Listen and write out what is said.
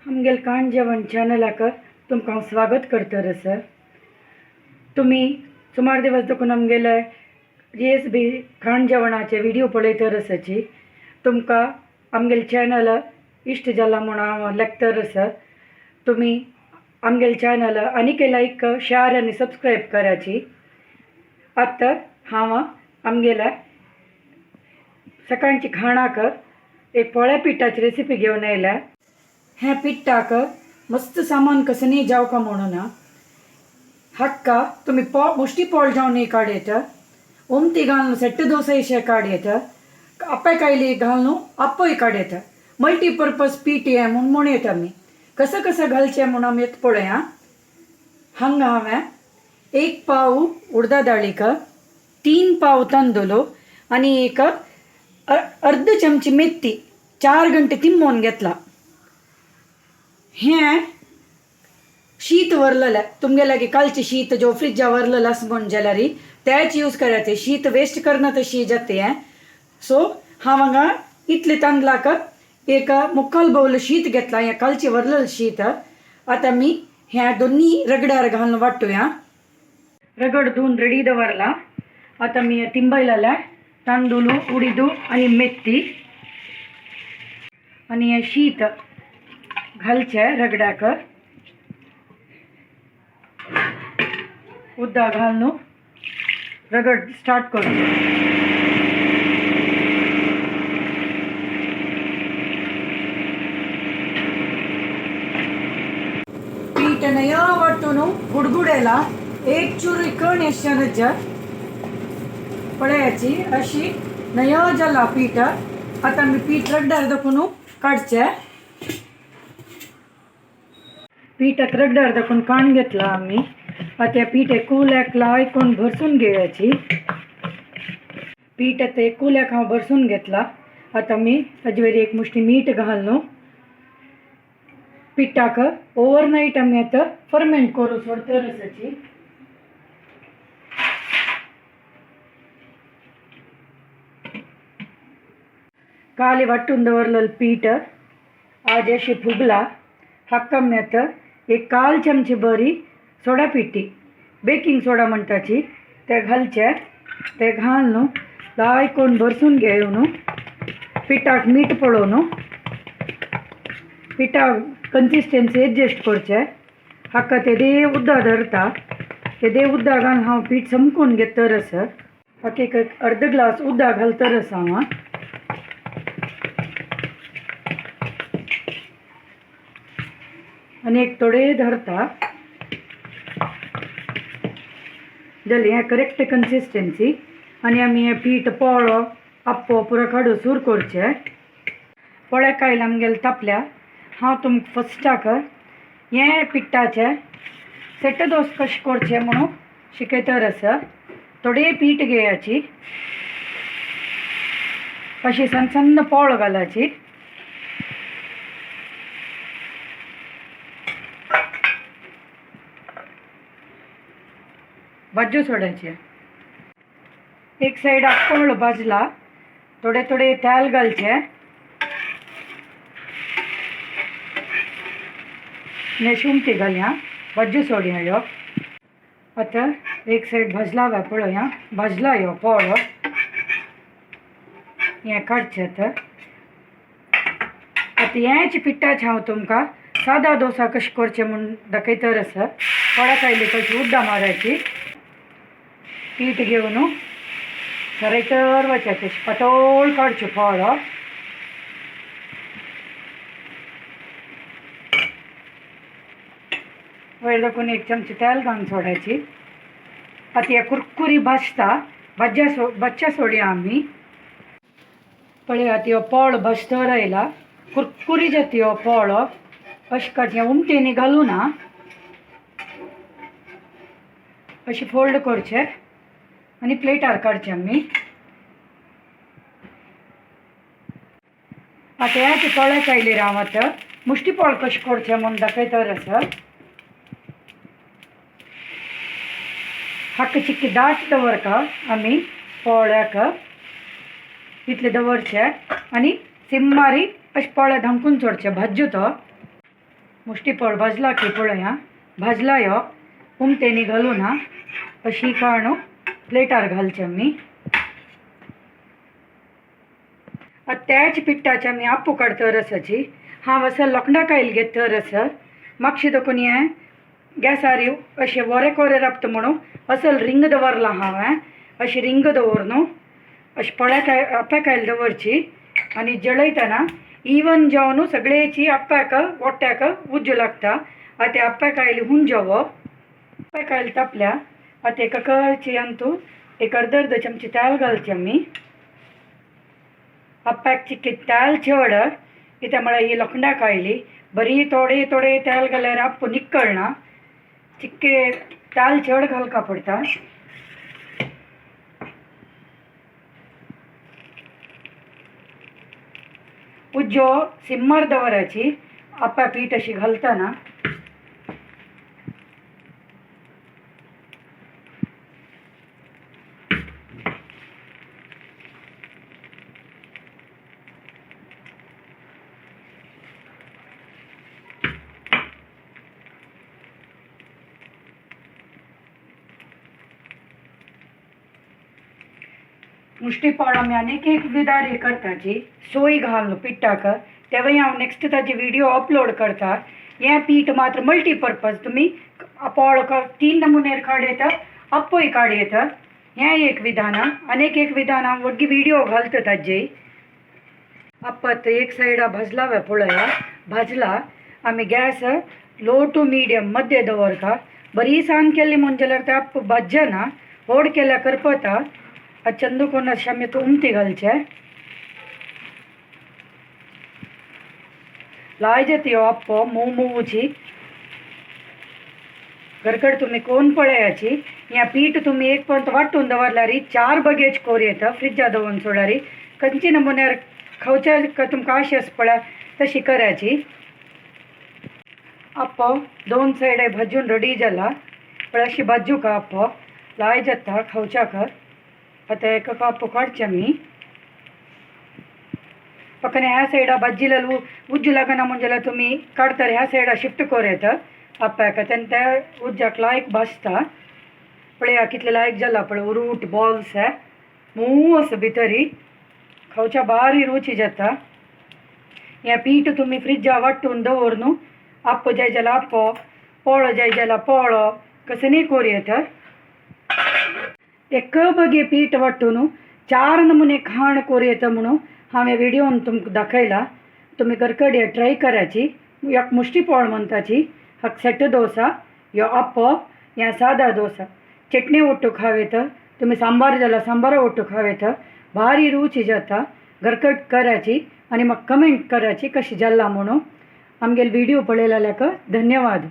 आमगेले काण जेवण चॅनलाक तुमकां हांव स्वागत करतर आसा। तुमी सुमार दिवस देखून आमगेले जी.एस.बी खाण जेवणाचे व्हिडिओ पळयतर आसाची। तुमकां आमगेले चॅनल इश्ट जाला म्हूण हांव लेखतर आसा। तुमी आमगेले चॅनल आनीक लायक शेअर आनी सबस्क्रायब कराची। आतां हांव आमगेल्या सकाळची खाणाक एक पोळ्या पिठाची रेसिपी घेवन आयल्या। हें पिठाक मस्त सामान कसं न्ही जावका म्हणून हाक्का तुमी मुश्टी पोळ जावन काडयत, ओमती घालून सेट्ट दोसा अशें काडयत, आप्पे कायली घालून आप्पोय काडयत। मल्टीपर्पज पीठ हें म्हूण म्हणयत आमी। कसं कसं घालचें म्हूण आमी पळया। हांगा हांवें 1 पाव उडदा दाळीक, 3 पाव तांदूळ आनी एक अर्द चमची मेथी 4 घंटे तिंबोवन घेतला। हें शीत वरलेलें तुमगे लागीं कालचें शीत जो फ्रिजा वरलेलें आसा म्हूण जाल्यार तेच यूज करायचें। शीत वेस्ट करना तशी जाता हें। सो हांव हांगा इतले तांदळाक एक मुक्काल बावल शीत घेतलां, हें कालचें वरलेलें शीत। आतां आमी ह्या दोन्ही रगड्यार घालून वांटुया। रगड धुवन रेडी दवरला। आतां आमी तिंबयलेलें तांदूळ, उडीद आनी मेथी आनी हें शीत घालचें रगड्याक। उदक घालून रगड स्टार्ट करचें। पीठ नया वाटून गुडगुडेला एक चूर कण येशानच पळयाची अशी नया जाला पीठ। आतां आमी पीठ रगड्यार दाखोवन काडचें। पीठ रगड्यार दाखोवन काण घेतला आमी। आतां पीठ कुल्याक लायकून भरसून घेवयाची। पीठ आतां कुल्याक हांव भरसून घेतला। आतां आमी ताजे वयर एक मुश्टी मीठ घालून पिठाक ओवरनायट आमी आतां फर्मेंट करूं सोडतर आसाची। काली वांटून दवरलेलें पीठ आज अशें फुगला। हाका आमी आतां एक काल चमचे बरी सोडा पिठी, बेकिंग सोडा म्हणटाची, ते घालचे। ते घालून लायकून भरसून घेवन पिठाक मीठ पळोवन पिठाक कन्सिस्टन्सी एडजस्ट करचें। हाका तेदे उदक धरता, तेदे उदक घालून हांव पीठ समकून घेतर आसा। हाका एक अर्द ग्लास उदक घालतर आसा हांव। आनी एक थोडे धरता जाली हें करेक्ट कन्सिस्टन्सी। आनी आमी हें पीठ पोळो आप्पो पुरो काडून सूर करचें। पोळे कायल आमगेले तापल्या। हांव तुमकां फस्टाक हें पिठाचें सेट्ट दोस कशें करचें म्हणून शिकयतर आसा। थोडे पीठ घेयाची, अशी सन्न सन्न पोळ घालाची। भाज्यो सोडायचे। एक सायडाक पोळ भाजला, थोडे थोडे तेल घालचे। सुंगटी घालया, भाज्यो सोडया ह्यो। आतां एक सायड भाजला व्हय पळोवया, भाजला ह्यो पोळ, हें काडचें आतां। आतां हेंच पिठाचें हांव तुमकां सादा डोसा कशें करचें म्हूण दाखयतर आसा। पोळ्या कायली कशी उड्डां मारायची, पीठ घेवन सरयतर वचचें, तशें पातळ काडचें पोळ। वयर दाखोवन एक चमचे तेल घालून सोडायची। आतां हे कुरकुरी भाजता, भाजच्या सोडया आमी। पळय आतां ह्यो पोळ भाजतर आयला, कुरकुरी जाता ह्यो पोळ। अशें काडचें, उमटेनी घालूं ना, अशें फोल्ड करचें आनी प्लेटार काडचें आमी। आतां ह्याच पोळ्या कायलीर हांव आतां मुश्टी पोळ कशें करचें म्हूण दाखयतर आसा। हाका चिक्की दाट दवरता आमी पोळ्याक, इतले दवरचे आनी सिम्मारी अशें पोळे धांकून सोडचें, भाज्यो तो। मुष्टी पोळ भाजला की पळया भाजला यो उमटेनी घालून हा अशी काडून प्लेटार घालचे आमी. आतां त्याच पिट्टाचे आमी आप्पू काडता रसाची. हांव असं लोखंडा कायल घेत रस मागशी देखून हें गॅसार अशें वोरे कोरे राबता म्हणून असल रिंग दवरलां हांवें. अशी रिंग दवर न्हू अशें पोळ्या काय आप्या कायल दवरची आनी जळयतना इवन जावन सगळेची आप्याक वोट्याक उज्जो लागता. आतां आप्या कायल हुंजोवप. आप्या कायल तापल्या आतां एका कळची अंतू एक अर्द अर्द चमची तेल घालची आमी. आप्याक चिक्की तेल चड कित्याक म्हळ्यार ही लोखंडा कायली बरी थोडे थोडे तेल घाल्यार आप्पू निकळना. चिक्के तेल चड घालका पडटा. उज्जो सिम्मर दवराची आप्पा पीठ अशी घालतना. मुष्टी पोळ आमी आनीक एक विदारी करताची सोय घालून पिट्टाक तेवूय हांव नेक्स्ट ताजी व्हिडिओ अपलोड करता. हें पीठ मात्र मल्टीपर्पज तुमी पोळ तीन नमुनेर काड येता आप्पोय काड येता. हें एक विधान आनीक एक विधान हांव वग्गी व्हिडिओ घालता ताजे. आप्पात एक सायडा भाजला वे पळया भाजला आमी गॅस लो टू मिडियम मध्य दवरता. बरी सान केल्ली म्हूण जाल्यार ते आप्प भाजना व्हड केल्यार करपता. चंदू कोण अशें आमी उमती घालचे लाय जाता ह्यो आप्पो मोव मोवची घरकड तुमी कोण पळयाची. ह्या पीठ तुमी एक पंत वांटून दवरल्यार 4 बगेच कोर येता फ्रिजा दवरून सोडल्यार खंयचे नमुन्यार खावच्या तुमकां आशे आसा पळय तशी करायची. आप्पो दोन सायड भाजून रेडी जाला पळय अशी भाजू का आप्पो लाय जाता खावच्याक. आतां एक आप्पो काडचे आमी. पक्कने ह्या सायडा भाजिलें उज्जू लागना म्हूण जाल्यार तुमी काडतर ह्या सायडा शिफ्ट करूं येता आप्प्याक तेन्ना त्या उज्जाक लायक भाजता. पळया कितले लायक जाला पळय रूट बॉल्स हे मोव आसा भितरी खावच्या बारी रुची जाता. हें पीठ तुमी फ्रिजा वांटून दवर न्हू आप्पो जाय जाल्यार आप्पो पोळो जाय जाल्यार पोळो कसं करूं येता. एक बगे पीठ वांटून 4 नमुने खाण करूं येता म्हणून हांवें व्हिडियोन तुमकां दाखयला. तुमी घरकडे ट्राय करायची. एक मुष्टी पोळ म्हणटाची हाका सेट डोसा यो आप्पो या सादा डोसा चटणी ಒಟ್ಟು खावेत तुमी सांबार जाल्यार सांबारा ಒಟ್ಟು खावेत भारी रुची जाता. घरकट करायची आनी म्हाका कमेंट करायची कशी जाला म्हणून. आमगेले व्हिडिओ पळयल्याक धन्यवाद.